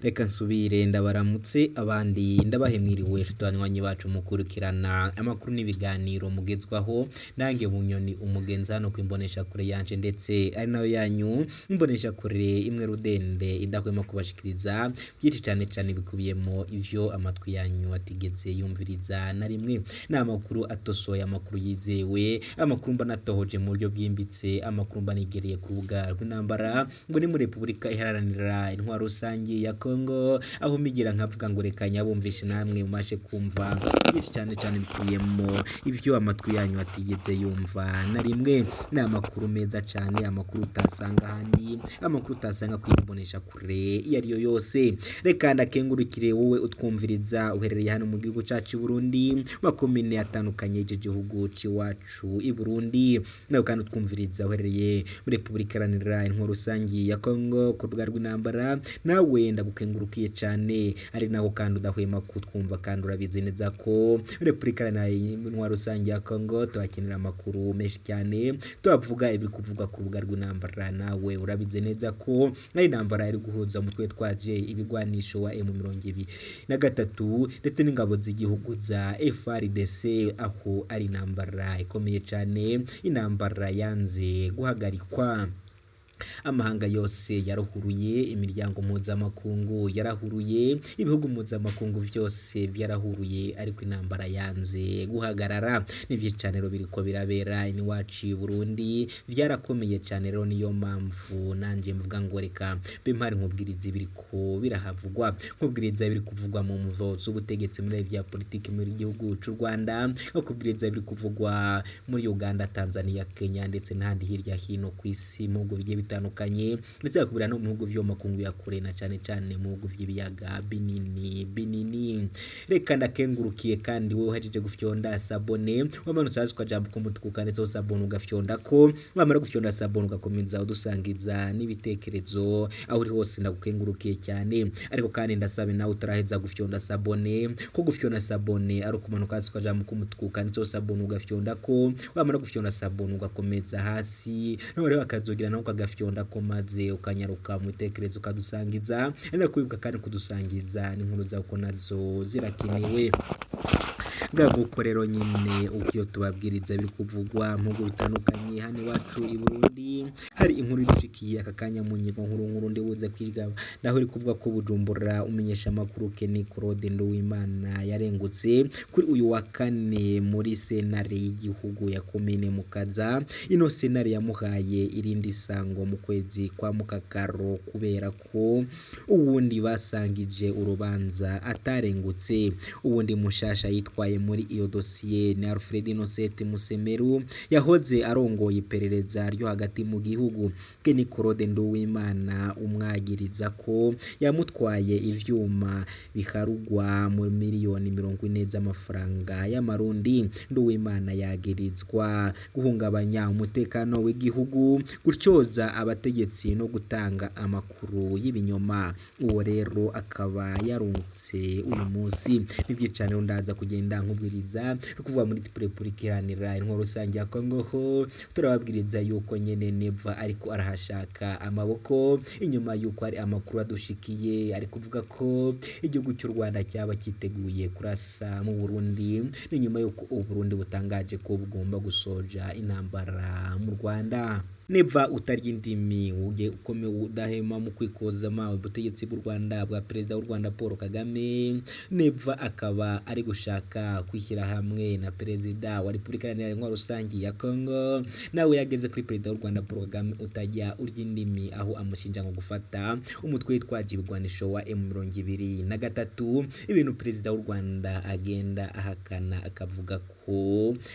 Reka nsubire ndabaramutse abandi ndabahe mwiriwe nshuti banywanyi bacu mukurikirana amakuru n'ibiganiro mugezwaho nange Bunyoni umugenzi hano kw'imboneshakure yanje ndetse ari nayo yanyu imboneshakure imwe rudende idahwema kubashikiriza byinshi cane cane bikubiyemo ivyo amatwi yanyu atigeze yumviriza na rimwe. Ni amakuru atosoye, amakuru yizewe, amakuru mba natohoje mu buryo bwimbitse, amakuru mba nigereye ku rubuga rw'intambara ngo ni muri Repubulika Iharanira Intwaro Rusangi ya Kongo, aho mpigira nkavuga ngo reka nyabumvishe namwe mubashe kumva byinshi cane cane bikubiyemo ivyo amatwi yanyu atigeze yumva na rimwe. Ni amakuru meza cane, amakuru utasanga ahandi, amakuru utasanga kw'imboneshakure iyo ariyo yose. Reka ndakengurukire wowe utwumviriza uherereye hano mu gihugu cacu i Burundi, makomine atandukanye y'ico gihugu c'iwacu i Burundi, nawe kandi utwumviriza uherereye muri Repubulika Iharanira Intwaro Rusangi ya Kongo ku rubuga rw'intambara, nawe ndagukengurukiye cane, ari naho kandi udahwema kutwumva kandi urabizi neza ko Repubulika Iharanira Intwaro Rusangi ya Kongo tuhakenera amakuru menshi cyane, tuhavuga ibiri kuvugwa ku rubuga rw'intambara, nawe urabizi neza ko ari intambara iri guhuza umutwe twaje ibigwanisho wa M23 ndetse n'ingabo z'igihugu za FARDC, aho ari intambara ikomeye cane, intambara yanze guhagarikwa. Amahanga yose yarahuruye, imiryango mpuzamakungu yarahuruye, ibihugu mpuzamakungu vyose vyarahuruye, ariko intambara yanze guhagarara. Nivyo cane rero biriko birabera iwacu i Burundi, vyarakomeye cane rero niyo mpamvu nanje mvuga ngo reka mbe mpari nkubwiriza ibiriko birahavugwa, nkubwiriza ibiri kuvugwa mu mvo z'ubutegetsi muri vya politiki muri gihugu c'u Rwanda, nkubwiriza ibiri kuvugwa muri Uganda, Tanzania, Kenya ndetse n'ahandi hirya hino kw'isi mu bihugu bigiye bitandukanye, ndetse hakubira no mu bihugu vyo mu makungu ya kure na cane cane mu bihugu vy'ibiyaga binini binini. Reka ndakengurukiye kandi wowe uhejeje gufyonda sabone, wamanutse hasi ukajambo k'umutuku kanditseho sabone ugafyondako, wamara gufyonda sabone ugakomeza udusangiza n'ibitekerezo aho uri hose, ndagukengurukiye cyane. Ariko kandi ndasabe nawe utaraheza gufyonda sabone, ko gufyonda sabone ari ukumanuka hasi ukajambo k'umutuku kanditseho sabone ugafyondako, wamara gufyonda sabone ugakomeza hasi, noneho akazogira nawe ukagafyondako maze ukanyaruka mu bitekerezo ukadusangiza, ari kwibuka kandi kudusangiza n'inkuru zawe ko nazo zirakenewe. Nguko rero nyine uko tubabwiriza biri kuvugwa mu bihugu bitandukanye hano iwacu i Burundi, hari inkuru idushikiye aka kanya mu ngingo nkuru nkuru ndibuze kwiga, naho iri kuvuga ko Bujumbura umenyeshamakuru Kenny Claude Nduwimana yarengutse kuri uyu wa kane muri sentare y'igihugu ya komine Mukaza. Ino sentare yamuhaye irindi sango mu kwezi kwa Mukakaro kubera ko uwundi basangije urubanza atarengutse. Uwundi mushasha yitwaye muri iyo dosiye ni Alfred Innocent Musemeru yahoze arongoye iperereza ryo hagati mu gihugu. Kenny Claude Nduwimana umwagiriza ko yamutwaye ivyuma biharugwa mu miliyoni 40 z'amafaranga y'amarundi. Nduwimana yagirizwa guhungabanya umutekano w'igihugu, gutyoza abategetsi no gutanga amakuru y'ibinyoma. Uwo rero akaba yarungutse uyu munsi. Nivyo cane rero ndaza kugenda nkubwiriza kuvuga muri Repubulika Iharanira Intwaro Rusangi ya Kongo, ho turababwiriza yuko nyene Neva ariko arahashaka amaboko, inyuma yuko hari amakuru adushikiye ari kuvuga ko igihugu cy'u Rwanda cyaba cyiteguye kurasa mu Burundi, ni nyuma yuko u Burundi butangaje ko bugomba gusoja intambara mu Rwanda. Neva utarya indimi uje ukome udahema mu kwikozama ubutegetsi bw'u Rwanda bwa perezida w'u Rwanda Paul Kagame. Neva akaba ari gushaka kwishyira hamwe na perezida wa Repubulika Iharanira Intwaro Rusangi ya Kongo, nawe yageze kuri perezida w'u Rwanda Paul Kagame utajya urya indimi, aho amushinja ngo gufata umutwe witwaje ibigwanisho wa M23, ibintu perezida w'u Rwanda agenda ahakana akavuga ko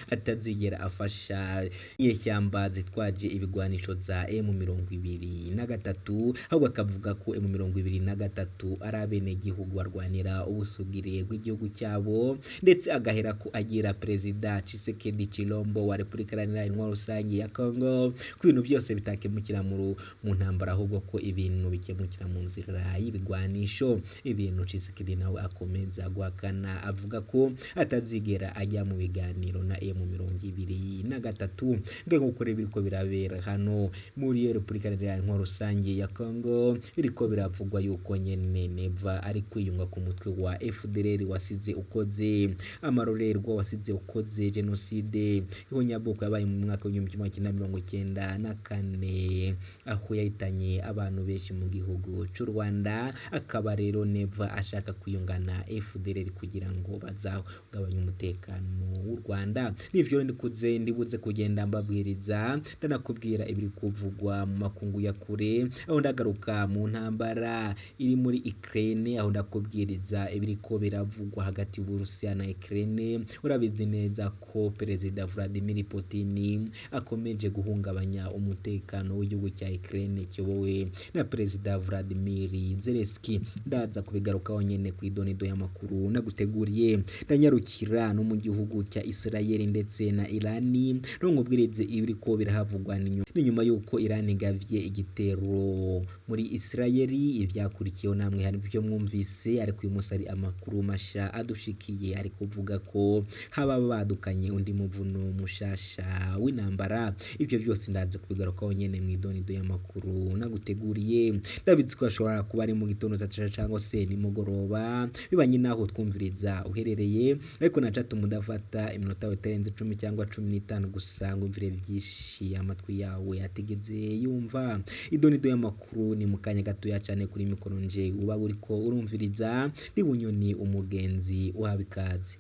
atazigera afasha inyeshyamba zitwaje ibigwanisho za M23, ahubwo akavuga ko M23 ari abenegihugu barwanira ubusugire bw'igihugu cyabo, ndetse agahera ko agira perezida Tshisekedi Chilombo wa Repubulika Iharanira Intwaro Rusangi ya Kongo ko ibintu byose bitakemukira mu ntambara, ahubwo ko ibintu bikemukira mu nzira y'ibigwanisho. Ibintu Tshisekedi nawe akomeza guhakana avuga ko atazigera ajya mu biganiro na M23. Nge nguko rero biriko birabera hano umutekano muri Repubulika Iharanira Intwaro Rusange ya Congo. Biriko biravugwa yuko nyene Neva ari kwiyunga ku mutwe wa FDLR wasize ukoze amarorerwa, wasize ukoze jenoside ihonyabwoko yabaye mu mwaka w'1994, aho yahitanye abantu benshi mu gihugu c'u Rwanda. Akaba rero Neva ashaka kwiyunga na FDLR kugira ngo bazahungabanye umutekano w'u Rwanda. Nivyo ndikuze ndibuze kugenda mbabwiriza, ndanakubwira ibiri kuvugwa mu makungu ya kure, aho ndagaruka mu ntambara iri muri Ukraine, aho ndakubwiriza ibiriko biravugwa hagati y'Uburusiya na Ukraine. Urabizi neza ko Perezida Vladimir Putin akomeje guhungabanya umutekano w'igihugu cya Ukraine kiyobowe na Perezida Vladimir Zelensky. Ndaza kubigarukaho nyene kw'idonido y'amakuru naguteguriye. Ndanyarukira no mu gihugu cya Israel ndetse na Irani, no nkubwirize ibiriko birahavugwa n'inyuma yuko Irani igavye igitero muri Israel. Ivyakurikiyeho namwe hari ivyo mwumvise, ariko uyu munsi hari amakuru masha adushikiye ari kuvuga ko haba badukanye undi muvuno mushasha w'intambara. Ivyo vyose ndaza kubigarukaho nyene mw'idonido y'amakuru naguteguriye. Ndabizi ko ashobora kuba ari mu gitondo cyangwa se nimugoroba, bibanye naho twumviriza uherereye, ariko naca tumudafata iminota itarenze 10 cyangwa 15 gusa ngo umvire byinshi amatwi yawe atigeze yumva. Idonido y'amakuru ni mu kanya gatoya cyane. Kuri mikoro nje uba uriko urumviriza ni Bunyoni umugenzi, uhawe ikaze.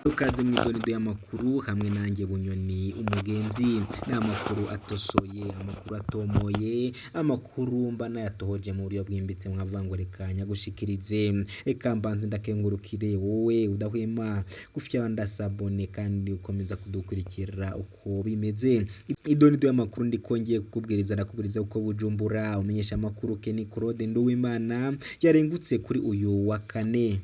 Ukaze mu idonido y'amakuru hamwe nanjye Bunyoni umugenzi. Ni amakuru atosoye, amakuru atomoye, amakuru mba nayatohoje mu buryo bwimbitse, mwavuga ngo reka nyagushikirize. Reka mbanze ndakengurukire wowe udahwema gufyanda sabone kandi ukomeza kudukurikira uko bimeze. Idonido y'amakuru ndikongeye kukubwiriza, ndakubwiriza uko Bujumbura umenyesha amakuru Kenny Claude Nduwimana yarengutse kuri uyu wa kane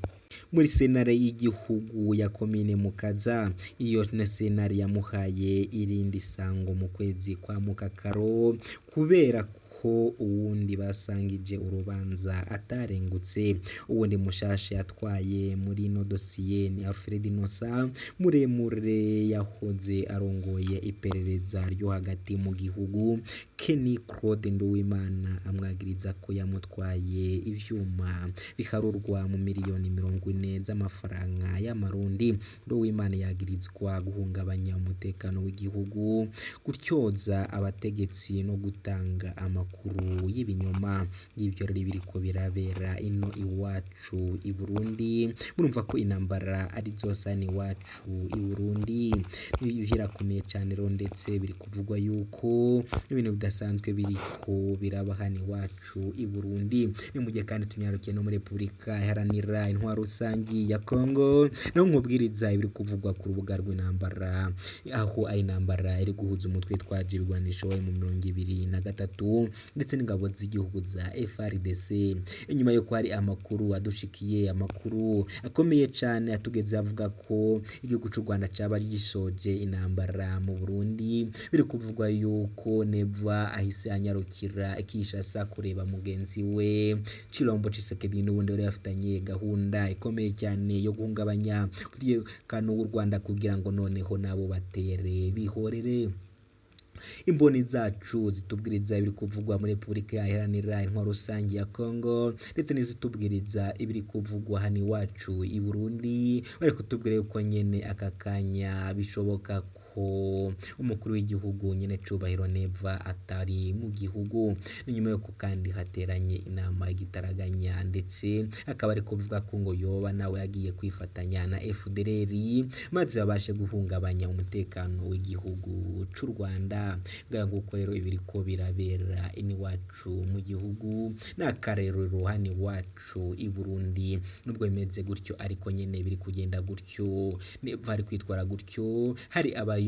muri sentare y'igihugu ya komine Mukaza. Iyo na sentare yamuhaye irindi sango mu kwezi kwa Mukakaro kubera ko uwundi basangije urubanza atarengutse. Uwundi mushasha yatwaye muri ino dosiye ni Alfred Nosa Muremure yahoze arongoye iperereza ryo hagati mu gihugu. Kenny Claude Nduwimana amwagiriza ko yamutwaye ivyuma biharurwa mu miliyoni 40 z'amafaranga y'amarundi. Nduwimana yagirizwa guhungabanya umutekano w'igihugu, gutyoza abategetsi no gutanga amakuru y'ibinyoma. Ivyo rero biriko birabera ino iwacu i Burundi. Murumva ko intambara ari zose hano iwacu i Burundi, birakomeye cane rero, ndetse biri kuvugwa yuko ibintu bidasanzwe biriko biraba hano iwacu i Burundi. Ni mu gihe kandi tunyarukiye no muri Repubulika Iharanira Intwaro Rusangi ya Congo, naho nkubwiriza ibiri kuvugwa ku rubuga rw'intambara, aho ari intambara iri guhuza umutwe witwaje ibigwanisho mu 23 ndetse n'ingabo z'igihugu za FARDC. Inyuma yuko hari amakuru adushikiye, amakuru akomeye cane atugeze avuga ko igihugu c'u Rwanda caba gisoje intambara mu Burundi, biri kuvugwa yuko Neva ahise anyarukira Kinshasa kureba mugenzi we Chilombo Tshisekedi, n'ubundi bari bafitanye gahunda ikomeye cyane yo guhungabanya umutekano w'u Rwanda kugira ngo noneho nabo batere bihorere. Imboni zacu zitubwiriza ibiri kuvugwa muri Repubulika Iharanira Intwaro Rusange ya Congo, ndetse n'izitubwiriza ibiri kuvugwa hano iwacu i Burundi, bari kutubwira yuko nyene aka kanya bishoboka ko umukuru w'igihugu nyene Cubahiro Neva atari mu gihugu. Ni nyuma yuko kandi hateranye inama y'igitaraganya, ndetse akaba ari kuvuga ko ngo yoba nawe yagiye kwifatanya na FDLR maze babashe guhungabanya umutekano w'igihugu c'u Rwanda. Ngaho nguko rero ibiriko birabera ino iwacu mu gihugu n'akarerero hano iwacu i Burundi. Nubwo bimeze gutyo ariko nyene biri kugenda gutyo, Neva ari kwitwara gutyo, hari aba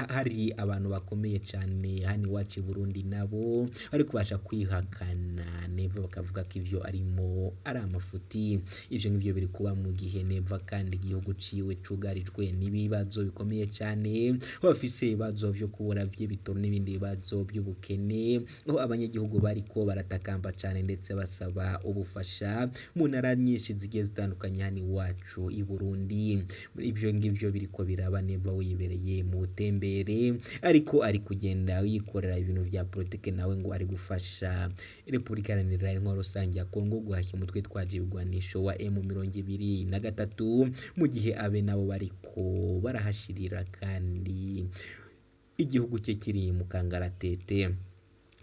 hari abantu bakomeye cane hano iwacu i Burundi nabo bari kubasha kwihakana Neva bakavuga ko ivyo arimo ari amafuti. Ivyo ngivyo biri kuba mu gihe Neva kandi igihugu ciwe cugarijwe n'ibibazo bikomeye cane, aho bafise ibibazo vyo kubura vy'ibitoro n'ibindi bibazo vy'ubukene, aho abanyagihugu bariko baratakamba cane ndetse basaba ubufasha mu ntara nyinshi zigiye zitandukanye hano iwacu i Burundi. Ivyo ngivyo biriko biraba Neva wibereye mu butembere, ariko ari kugenda yikorera ibintu vya politike nawe ngo ari gufasha Repubulika Iharanira Intwaro Rusange ya Kongo guhashya umutwe witwaje ibigwanisho wa M23, mu gihe abe nabo bariko barahashirira kandi igihugu cye kiri mu kangaratete.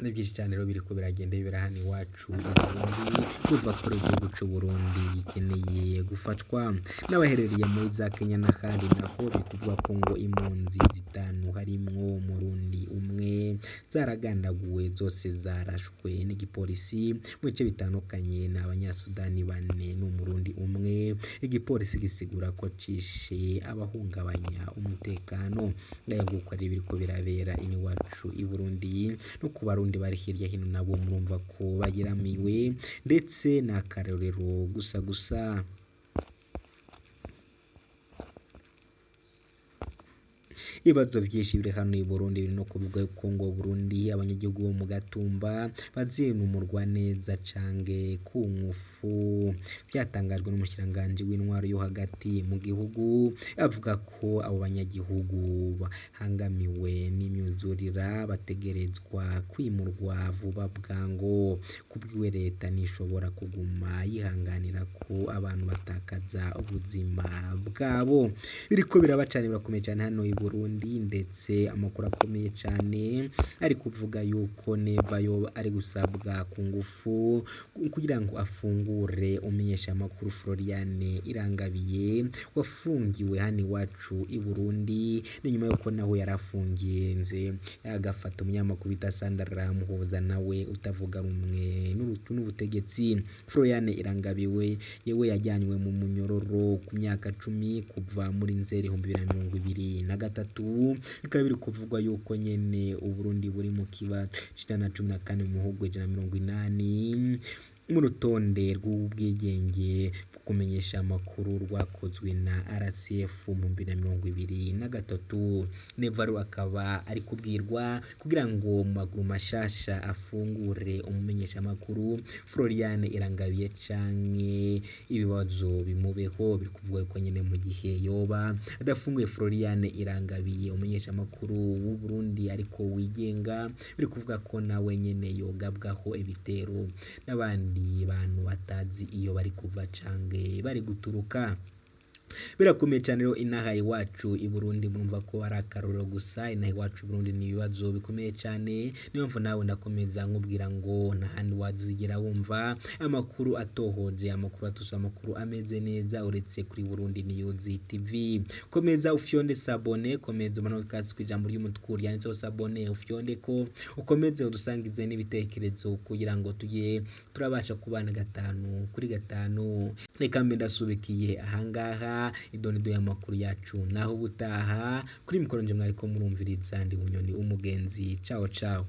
Ni byinshi cyane rero biriko biragenda bibera hano iwacu i Burundi, urumva ko igihugu c'u Burundi gikeneye gufatwa n'abaherereye muri za Kenya n'ahandi naho biri kuvuga ko ngo impunzi zitanu harimwo Umurundi umwe zaragandaguwe zose zarashwe n'igipolisi mu bice bitandukanye, ni abanyasudani bane n'Umurundi umwe. Igipolisi gisigura ko cishe abahungabanya umutekano. Ngaho nguko rero biriko birabera ino iwacu i Burundi no ku Barundi bari hirya hino nabo murumva ko bageramiwe ndetse n'akarorero gusa gusa. Ibibazo vyinshi biri hano i Burundi biri no kuvuga ko ngo Burundi abanyagihugu bo mu Gatumba bazinumurwa neza canke ku nkufu. Vyatangajwe n'umushikiranganji w'intwaro yo hagati mu gihugu, avuga ko abo banyagihugu bahangamiwe n'imyuzurira bategerezwa kwimurwa vuba bwango. Kubwiwe leta ntishobora kuguma yihanganira ko abantu batakaza ubuzima bwabo. Biriko biraba cane birakomeye cane hano i Burundi, ndetse amakuru akomeye cane ari kuvuga yuko Neva yoba ari gusabwa ku ngufu kugira ngo afungure umumenyeshamakuru Floriane Irangabiye wafungiwe hano iwacu i Burundi, ni nyuma yuko naho yari afungiye agafata umunyamakuru bita Sandra Muhoza nawe utavuga rumwe n'ubutegetsi. Floriane Irangabiwe yewe yajyanywe mu munyororo ku myaka 10 kuva muri Nzeri 2023, bikaba biri kuvugwa yuko nyene Uburundi buri mu kiba c'114 mu bihugu 180 mu rutonde rw'ubwigenge bwo kumenyesha amakuru rwakozwe na RCF mu 2023. Neva rero akaba ari kubwirwa kugira ngo mu maguru mashasha afungure umumenyeshamakuru Floriane Irangabiye canke ibibazo bimubeho. Biri kuvugwa yuko nyene mu gihe yoba adafunguye Floriane Irangabiye umumenyeshamakuru w'u Burundi ariko wigenga, biri kuvuga ko nawe nyene yogabwaho ibitero n'abandi bantu batazi iyo bari kuva canke bari guturuka. Birakomeye cane rero inaha iwacu i Burundi, murumva ko ari akarorero gusa. Inaha iwacu i Burundi ni ibibazo bikomeye cane, niyo mpamvu nawe ndakomeza nkubwira ngo ntahandi wazigera wumva amakuru atohoje, amakuru atose, amakuru ameze neza uretse kuri Burundi News TV. Komeza ufyonde sabone, komeza umanuke hasi kw'ijambo ry'umutuku ryanditseho sabone, ufyondeko ukomeze udusangize n'ibitekerezo kugira ngo tujye turabasha kubana 5 kuri 5. Reka mbe ndasubikiye ahangaha idonido y'amakuru yacu, naho ubutaha kuri mikoro nje mwariko murumviriza ndi Bunyoni umugenzi. Ciao ciao.